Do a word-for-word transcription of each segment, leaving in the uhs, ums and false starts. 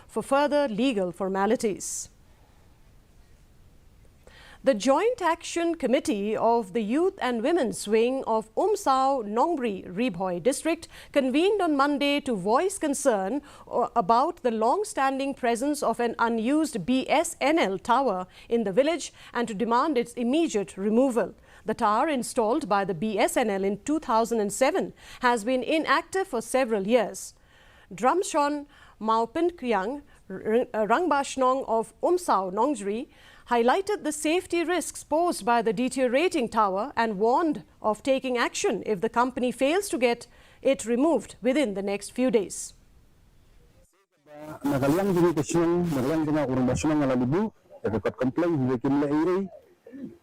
for further legal formalities. The Joint Action Committee of the Youth and Women's Wing of Umsaw Nongbri, Ri Bhoi District, convened on Monday to voice concern, uh, about the long-standing presence of an unused B S N L tower in the village and to demand its immediate removal. The tower, installed by the B S N L in two thousand and seven, has been inactive for several years. Dramshon Maupin Kriang, R-, uh, Rangbah Shnong of Umsaw Nongbri, highlighted the safety risks posed by the deteriorating tower and warned of taking action if the company fails to get it removed within the next few days. Na ka liang jong ka shnong, na ka liang jong u rangbah shnong nga la leh buh ïa ka kot complain, hynrei kim leh ei ei.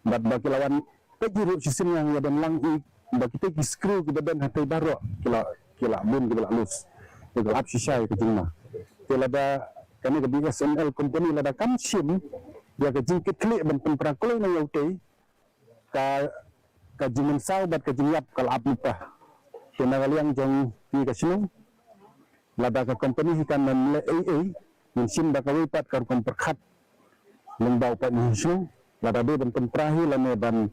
Bad ba ki la wan peit ruh shisien, nga ïa don lang i ba kita ki screw kiba don hatei baroh ki la, ki la bun, kiba la loose. Te ka la ap shisha ïa ka jingma. Te lada kane ka B S N L company lada kam shim ïa ka jingkitkhlieh ban pynpra kloi na ïa utei, ka, ka jingmynsaw bad ka jingïap ka la ap lypa. Te na ka liang jong ngi ka shnong, lada ka company hi kan ym leh ei ei, ngin shim da kawei pat ka rukom pyrkhat lyngba u paidbah shnong. Lada dei ban pynpra hi lane ban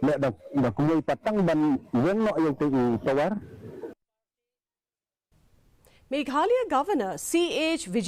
leh da, da kumwei pat tang ban weng noh ïa utei u tower. Meghalaya Governor C H